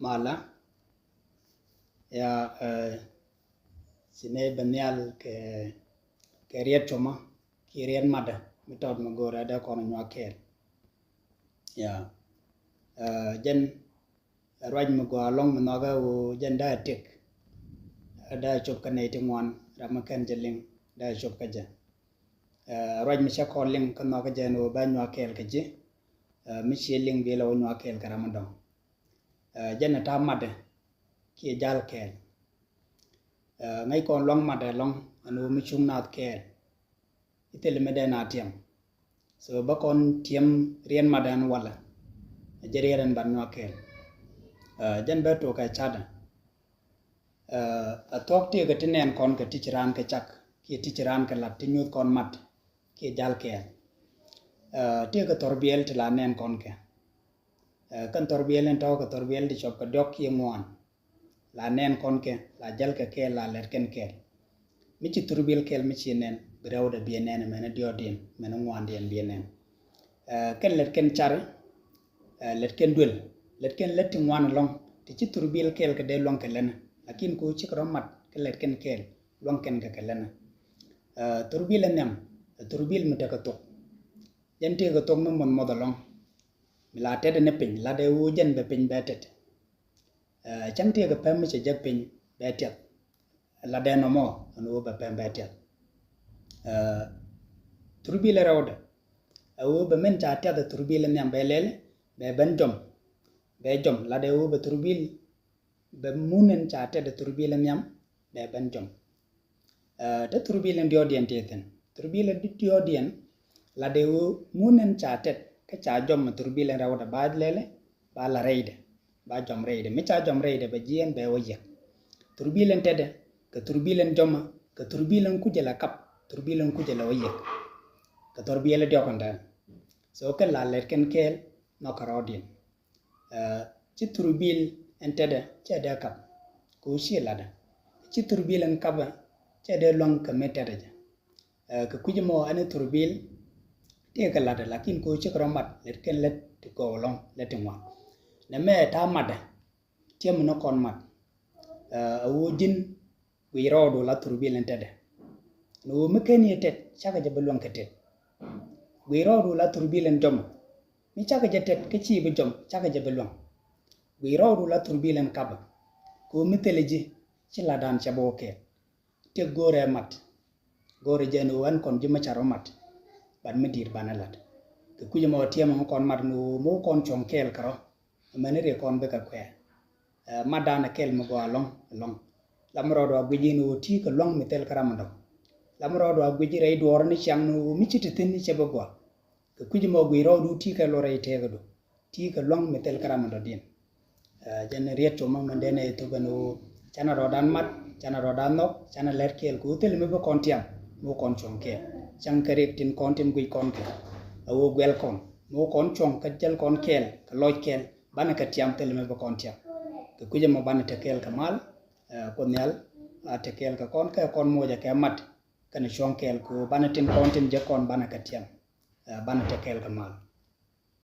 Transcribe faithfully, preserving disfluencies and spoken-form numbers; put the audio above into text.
Mala. Ya, ci nɛy bɛ nhial kɛ, kɛ riɛt coma kiɛ riɛt matdä mi tɔt mi go̱o̱rɛ dee kɔn nyuak kɛɛl. Ya, jɛn ɛ ruac mi gɔaa ɛlɔ̱ŋ mi nhɔakä ɣöö jɛn dee a tëk, dee a cop kä nɛy ti ŋuan ram mi kɛn jɛ liŋ, dee a cop kä jɛ. Ɛ ruac mi cä kɔn liŋ kä nhɔakä jɛ ɛn ɣöö bä nyuak kɛɛl kɛ ji̱, mi ciɛ liŋ bi lɛ wä nyuak kɛɛl kɛ ram mi dɔ̱ŋ. Jɛn ɛ ta̱a̱ matdä kiɛ jal kɛɛl. Ŋäc kɔn luaŋ matdä ɛlɔ̱ŋ ɛn ɣöö mi cuŋ naath kɛɛl i̱ thilɛ mi dee na tiɛm. So bä kɔn tiɛm riɛn matdä ɛn walɛ, ɛ jɛ riɛn ɛn ban nyuak kɛɛl. Jɛn bä tuɔk kɛ catdä. Ɛ thuɔ̱k tëëkɛ ti nɛn kɔn kɛ ti ci raan kɛ cak kiɛ ti ci raan kɛ lat ti nyuth kɔn mat kiɛ jal kɛɛl. Tëëkɛ thɔrbiɛl ti la nɛn kɔn kɛ. Kɛn thɔrbiɛl in tɔ̱ kɛ thɔrbiɛl ti cɔp kɛ diɔ̱k kiɛ ŋuan. La nɛn kɔn kɛ, la jäl kɛ kɛɛl, la lɛt kɛn kɛɛl. Mi ci thurbil kɛɛl mi ci nɛn, bi rɛwdɛ biɛ nɛn, mɛn diɔ̱ɔ̱diɛn, mɛn ŋuandiɛn biɛ nɛn. Kɛn lɛt kɛn cari, lɛt kɛn duel, lɛt kɛn lɛt ti ŋuan ɛlɔ̱ŋ, ti ci thurbil kɛɛl kɛ dee luaŋ kɛ lɛnɛ. Lakin ko cikɛ rɔ mat kɛ lɛt kɛn kɛɛl, luaŋ kɛn kɛ kɛ lɛnɛ. Thurbil ɛ nhiam, thurbil mi tekɛ thok. Jɛn tëëkɛ thok mi muɔth muɔth ɛlɔ̱ŋ. Mi la tɛt ni piny, la dee wu jɛn bɛ piny bɛ tɛt. Cäŋ tëëkɛ pɛm mi cɛ jek piny bɛ tiɛth. La dee nɔmɔ ɛn wu bɛ pɛm bɛ tiɛth. Thurbil ɛ rɛwdɛ. Ɛ wu bɛ min ca tiɛth ɛ thurbil ɛ nhiam bɛ lɛl, bɛ ben jɔm. Bɛ jɔm, la dee wu bɛ thurbil bɛ mun in ca tɛt thurbil in nhiam bɛ ben jɔm. Te thurbil in diɔ̱ɔ̱diɛn ti thi̱n. Thurbil in diɔ̱ɔ̱diɛn la dee wu mun in ca tɛt kä ca jɔm thurbil in rɛwdɛ ba lɛlɛ ba la rɛydɛ ba jɔm rɛydɛ. Mi ca jɔm rɛydɛ bɛ jiɛn bɛ wä yiɛk. Thurbil in tɛtdɛ kɛ thurbil in jɔmä kɛ thurbil in kucɛ la kap thurbil in kucɛ la wä yiɛk. Kɛ thurbil in diɔ̱k in dee. So kɛ la lɛt kɛn kɛɛl nhɔk kɛ rɔɔdiɛn. Ci thurbil ɛn tɛtdɛ cɛ dee kap kɛ wu ci latdɛ. Ci thurbil ɛn kapɛ cɛ dee luaŋ kɛ mi tɛtdɛ jɛ. Kɛ kui̱c mɔ ɛn thurbil tëëkɛ latdɛ lakin kɛ wu cikɛ rɔ mat lɛt kɛn lɛt ti gɔw ɛlɔ̱ŋ lɛt ti ŋuan. Nɛ mɛ ta̱a̱ matdɛ tiɛm ni kɔn mat. Ɛ wu ji̱n Guic rɔɔdu la thurbil in tɛtdɛ. Ni wu mi ken yɛ tɛt cakɛ jɛ bi luäŋ kɛ tɛt. Guic rɔɔdu la thurbil in jɔmä. Mi cakɛ jɛ tɛt kä ci bi jɔm cakɛ jɛ bi luäŋ. Guic rɔɔdu la thurbil in kapä. Kɛ wu mi thilɛ ji̱ ci latdan cɛ bi wä kɛɛl. Tëk go̱o̱rɛ mat. Go̱o̱rɛ jɛ ni wu ɛn kɔn ji̱ mi ca rɔ mat. Bat mi di̱i̱t banɛ lat. Kɛ kui̱c ɛmɔ tiɛmɛ mi kɔn mat ni wu mi wä kɔn cuɔ̱ŋ kɛɛl kɛ rɔ. Mɛn ri kɔn bikɛ kuɛ. Mat danɛ kɛl mi gɔaa ɛlɔ̱ŋ ɛlɔ̱ŋ. Lam rɔɔdɔ a guic in ɣöö ti kɛ luaŋ mi thil kä ram mi dɔ̱ŋ. Lam rɔɔdɔ a guic rɛy duɔɔr ni ciaŋ ni ɣöö mi ci ti thi̱n cɛ bi gɔaa. Kɛ kui̱c mɔ guic rɔɔdu ti kɛ luɔr rɛy tëëkädu ti kɛ luaŋ mi thil kä ram mi dɔ̱diɛn. Jɛn riet coma mɛn den ɛ thop ɛn ɣöö canɛ rɔɔdan mat, canɛ rɔɔdan nhɔk, canɛ lɛr kɛɛl kɛ ɣöö thil mi bi kɔn tiam mi wä kɔn cuɔ̱ŋ kɛɛl. Caŋ kɛ riɛk tin kɔn tin guic kɔn kɛ a ɣöö guɛl kɔn mi wä kɔn cuɔ̱ŋ kä jäl kɔn kɛɛl kɛ lɔc kɛɛl. Banɛ kɛ tiam thilɛ mi bä kɔn tiam. Kɛ kui̱c ɛmɔ banɛ te kɛɛl kɛ mal. Kuoth Nhial a te kɛɛl kɛ kɔn kɛ kɔn mocɛ kɛ mat. Kɛnɛ cuɔ̱ŋ kɛɛl ku banɛ tin kɔn tin jɛ kɔn banɛ kɛ tiam. Banɛ te kɛɛl kɛ mal.